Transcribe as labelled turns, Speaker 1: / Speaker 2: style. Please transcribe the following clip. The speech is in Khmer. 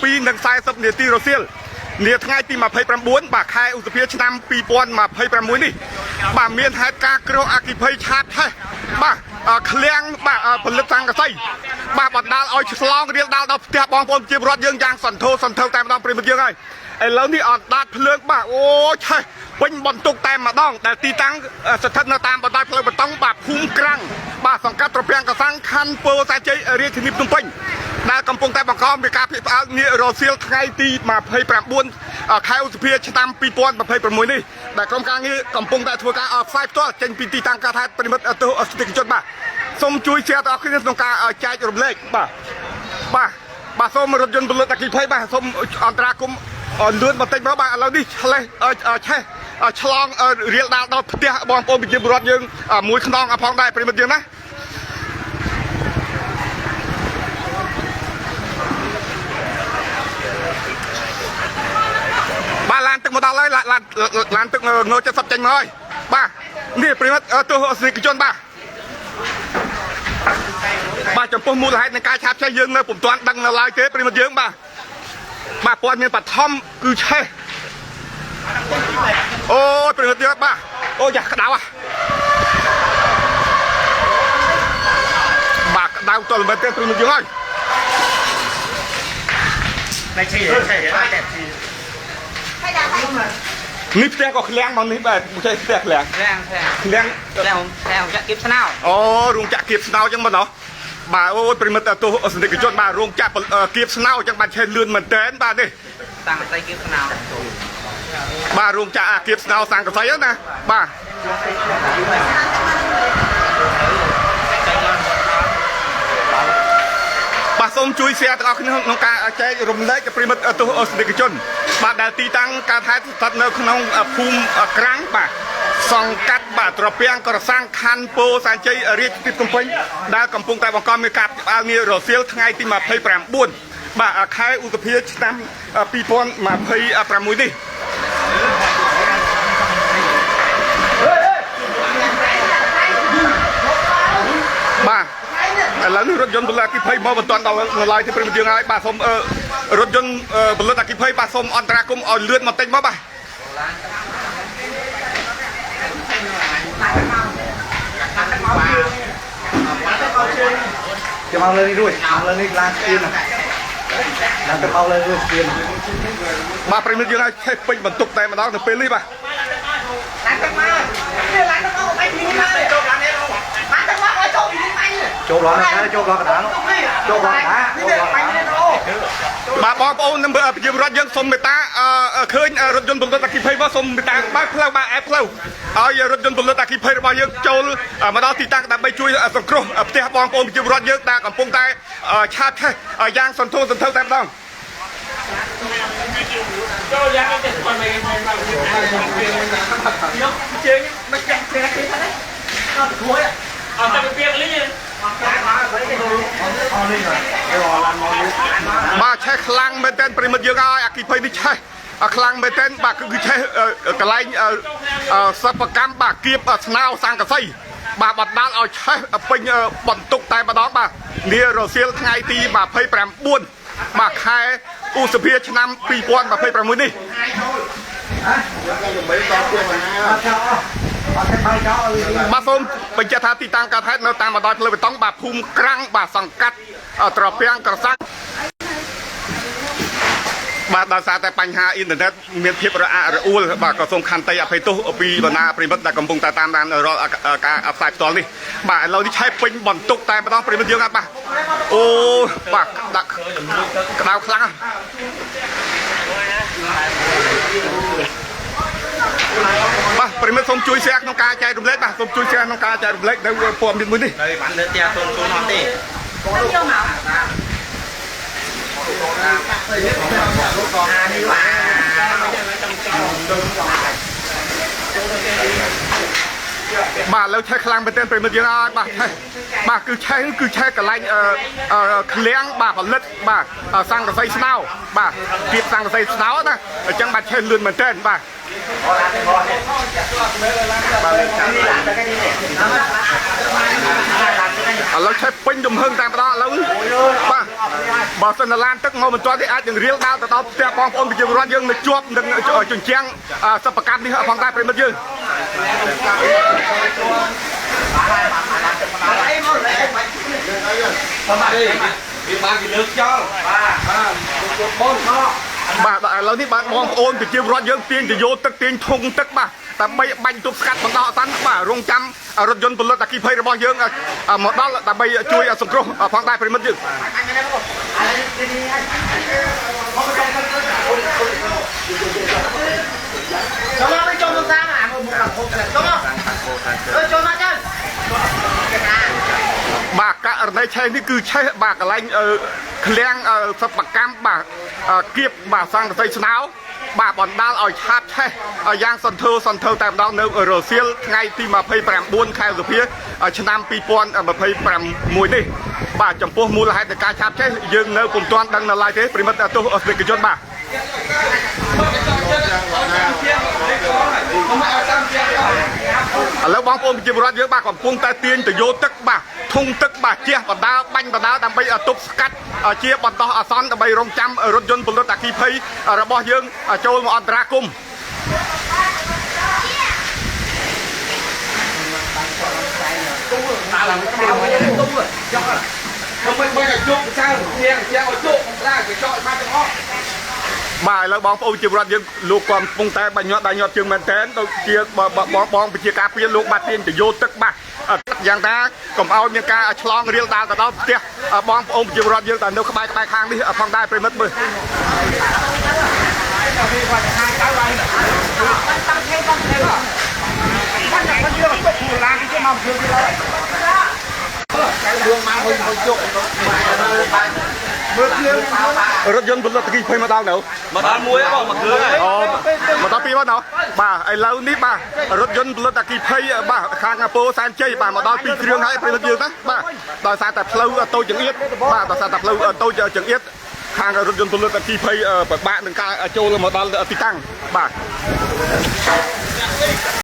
Speaker 1: 2:40នាទីរសៀលនាថ្ងៃទី29បាទខែឧសភាឆ្នាំ2026នេះបាទមានហេតុការណ៍គ្រោះអគ្គិភ័យឆាបឆេះបាទឃ្លាំងបាទផលិតសង្កសីបាទបណ្ដាលឲ្យឆ្លងរៀលដាល់ដល់ផ្ទះបងប្អូនជាពលរដ្ឋយើងយ៉ាងសន្ធោសន្ធៅតែម្ដងប្រិមត្តយើងហើយឥឡូវនេះអត់ដាតភ្លើងបាទអូឆេះពេញបន្ទុកតែម្ដងដែលទីតាំងស្ថិតនៅតាមបណ្ដោយផ្លូវបេតុងបាទភូមិក្រាំងបាទសង្កាត់ត្រពាំងកសាំងខណ្ឌពោធិ៍សែនជ័យរាជធានីភ្នំពេញដែលកំពុងតែបង្កមានការភ្ញាក់ផ្អើលនារសៀលថ្ងៃទី29ខែឧសភាឆ្នាំ2026នេះដែលក្រុមការងារកំពុងតែធ្វើការផ្សាយផ្ទាល់ចេញពីទីតាំងកើតហេតុប្រិមិត្តទស្សនិកជនបាទសូមជួយ share ដល់អ្នកគ្នាក្នុងការចែករំលែកបាទបាទបាទសូមរថយន្តផលិតអគ្គិភ័យបាទសូមអន្តរាគមន៍លឿនបន្តិចមកបាទឥឡូវនេះឆ្លេះឆេះឆ្លងរៀលដាល់ដល់ផ្ទះបងប្អូនប្រជាពលរដ្ឋយើងមួយខ្នងផងដែរប្រិមិត្តយើងណាបាទឡានទឹកមកដល់ហើយឡានឡានទឹកង70ចេញមកហើយបាទនេះប្រិមិត្តទស្សនិកជនបាទបាទចំពោះមូលហេតុនៃការឆាបឆេះយើងនៅពុំទាន់ដឹងនៅឡើយទេប្រិមិត្តយើងបាទបាទព័ត៌មានបឋមគឺឆេះអូយប្រិមិត្តយើងបាទអូយ៉ាក្តៅហ่ะបាទក្តៅតលមែនទេប្រិមិត្តយើងហើយ
Speaker 2: này chỉ chỉ ai đẹp chỉ
Speaker 1: នេះផ្ទះក៏ឃ្លាំងមកនេះបាទមិនใช่ផ្ទះឃ្លាំង
Speaker 3: Lang lang
Speaker 1: ឃ្លាំង
Speaker 3: lang lang ចាក់គៀបស្នោ
Speaker 1: អូរោងចក្រគៀបស្នោអញ្ចឹងមិនណោះបាទអូយប្រិមិត្តទស្សនិកជនបាទរោងចក្រគៀបស្នោអញ្ចឹងបានឆេះលឿនមែនតើបាទនេះ
Speaker 3: តាំងស្អីគៀបស្នោ
Speaker 1: បាទរោងចក្រអាគៀបស្នោសង្កសីហ្នឹងណាបាទបាទសូមជួយ share ទាំងអស់គ្នាក្នុងការចែករំលែកប្រិមិត្តទស្សនិកជនបាទដែលទីតាំងការថែស្ថិតនៅក្នុងភូមិក្រាំងបាទសង្កាត់បាទត្រពាំងក្រសាំងខណ្ឌពោធិ៍សែនជ័យរាជធានីភ្នំពេញដែលកំពុងតែបង្កមានការផ្អើលនារសៀលថ្ងៃទី29បាទខែឧសភាឆ្នាំ2026នេះបាទឥឡូវនេះរថយន្តផលិតអគ្គិភ័យមកមិនទាន់ដល់នៅឡើយទេប្រិមត្តយើងហើយបាទសូមរថយន្តផលិតអគ្គិភ័យបាទសូមអន្តរាគមន៍ឲ្យលឿនបន្តិចមកបាទ
Speaker 2: ចាំមកលើនេះរួចមកលើនេះឡានស្ទៀនឡានទៅមកលើរួចស្ទៀន
Speaker 1: បាទប្រិមិត្តយើងឲ្យឆេះពេញបន្ទុកតែម្ដងទៅពេលនេះបាទ
Speaker 4: ឡានទឹកមកនេះឡានទឹកមកបាញ់ពីនេះមកចូលឡាននេះឡានទឹកមកឲ្យចូលពីនេះបាញ់
Speaker 2: ចូលឡងណាចូលឡងកណ្ដាលចូលឡងកណ្ដាល
Speaker 4: នេះបាញ់នេះអូ
Speaker 1: បាទបងប្អូននិងប្រជាពលរដ្ឋយើងសូមមេត្តាឃើញរថយន្តផលិតអគ្គិភ័យមកសូមមេត្តាបើកផ្លូវបាទអែបផ្លូវឲ្យរថយន្តផលិតអគ្គិភ័យរបស់យើងចូលមកដល់ទីតាំងដើម្បីជួយសង្គ្រោះផ្ទះបងប្អូនប្រជាពលរដ្ឋយើងដែលកំពុងតែឆាបឆេះយ៉ាងសន្ធោសន្ធៅតែម្ដង
Speaker 4: ជើងមិនចាក់ជើងគេថានេះអត់គួយ
Speaker 5: អត់តែពីលីង
Speaker 1: បាទឆេះខ្លាំងមែនទែនប្រិមិត្តយើងហើយអគ្គិភ័យនេះឆេះខ្លាំងមែនទែនបាទគឺឆេះកន្លែងសិប្បកម្មបាទគៀបស្នោសង្កសីបាទបណ្ដាលឲ្យឆេះពេញបន្ទុកតែម្ដងបាទនារសៀលថ្ងៃទី29បាទខែឧសភាឆ្នាំ2026នេះ
Speaker 2: អត់ចោលអត់ទេបាយចោល
Speaker 1: បាទសូមបញ្ជាក់ថាទីតាំងកើតហេតុនៅតាមបណ្ដោយផ្លូវបេតុងបាទភូមិក្រាំងបាទសង្កាត់ត្រពាំងក្រសាំងបាទដោយសារតែបញ្ហាអ៊ីនធឺណិតមានភាពរអាក់រអួលបាទក៏សូមខន្តីអភ័យទោសពីបណ្ដាប្រិមិត្តដែលកំពុងតែតាមដានរាល់ការផ្សាយផ្ទាល់នេះបាទឥឡូវនេះឆេះពេញបន្ទុកតែម្ដងប្រិមិត្តយើងបាទអូបាទដាក់ក្តៅខ្លាំងបាទប្រិមិត្តសូមជួយ share ក្នុងការចែករំលែកបាទសូមជួយ share ក្នុងការចែករំលែកនៅព័ត៌មានមួយនេះ
Speaker 3: ហើយបានលើផ្ទះទូនទូនអត់ទេ
Speaker 1: បាទលើឆេះខ្លាំងមែនទែនប្រិមិត្តយើងហើយបាទឆេះបាទគឺឆេះគឺឆេះកន្លែងអឺអឺឃ្លាំងបាទផលិតបាទសង្កសីស្នោបាទគៀបសង្កសីស្នោណាអញ្ចឹងបាទឆេះលឿនមែនទែនបាទ ឥឡូវឆេះពេញទំហឹងតែម្ដងឥឡូវបាទបើសិនឡានទឹកមកមិនទាន់ទេអាចនឹងរៀលដាល់ទៅដល់ផ្ទះបងប្អូនប្រជាពលរដ្ឋយើងនៅជាប់នឹងជញ្ជាំងសិប្បកម្មនេះផងដែរប្រិមិត្តយើង
Speaker 2: វាបានគេលើកចោលបាទបាទបងមក
Speaker 1: បាទឥឡូវនេះបាទបងប្អូនប្រជាពលរដ្ឋយើងទាញទៅយោទឹកទាញធុងទឹកបាទដើម្បីបាញ់ទប់ស្កាត់បណ្ដោះអាសន្នបាទរងចាំរថយន្តផលិតអគ្គិភ័យរបស់យើងមកដល់ដើម្បីជួយសង្គ្រោះផងដែរប្រិមិត្តយើង
Speaker 4: ចូលមកចូលមកតាមអាមកមកចូលមកចូលមកទៅ
Speaker 1: បាទករណីឆេះនេះគឺឆេះបាទកន្លែងឃ្លាំងសិប្បកម្មបាទគៀបបាទសង្កសីស្នោបាទបណ្ដាលឲ្យឆាបឆេះយ៉ាងសន្ធើសន្ធើតែម្ដងនៅរសៀលថ្ងៃទី29ខែឧសភាឆ្នាំ2026នេះបាទចំពោះមូលហេតុនៃការឆាបឆេះយើងនៅពុំទាន់ដឹងនៅឡើយទេប្រិមិត្តទស្សនិកជនបាទឥឡូវបងប្អូនប្រជាពលរដ្ឋយើងបាទកំពុងតែទាញទៅយោទឹកបាទធុងទឹកបាទជះបណ្ដាបាញ់បណ្ដាដើម្បីទប់ស្កាត់ជាបណ្ដោះអាសន្នដើម្បីរងចាំរថយន្តពលរដ្ឋអគ្គិភ័យរបស់យើងចូលមកអន្តរាគមន៍
Speaker 2: ខ្ញុំមិនបីឲ្យជប់ចៅជាងជាងឲ្យជប់ឡាគេចោលបានទាំងអស់
Speaker 1: បាទឥឡូវបងប្អូនជាពលរដ្ឋយើងលោកកំពុងតែបាញ់ញាត់ដៃញាត់ជើងមែនតែនដូចជាបងបងប្រជាការពារលោកបាទទាញទៅយោទឹកបាទយ៉ាងណាកុំឲ្យមានការឆ្លងរៀលដាលទៅដល់ផ្ទះបងប្អូនប្រជាពលរដ្ឋយើងដែលនៅក្បែរក្បែរខាងនេះផងដែរប្រិមិត្តមើលរថយន្តផលិតគីភ័យមកដល់នៅ
Speaker 2: មកដល់មួយបងមកគ្រឿងហើយ
Speaker 1: អូមកដល់ពីបងណោះបាទឥឡូវនេះបាទរថយន្តផលិតអគ្គិភ័យបាទខាងពោសែនជ័យបាទមកដល់ពីគ្រឿងហើយប្រិយមិត្តយើងណាបាទដោយសារតែផ្លូវតូចចង្អៀតបាទដោយសារតែផ្លូវតូចចង្អៀតខាងរថយន្តផលិតអគ្គិភ័យពិបាកនឹងការចូលមកដល់ទីតាំងបាទ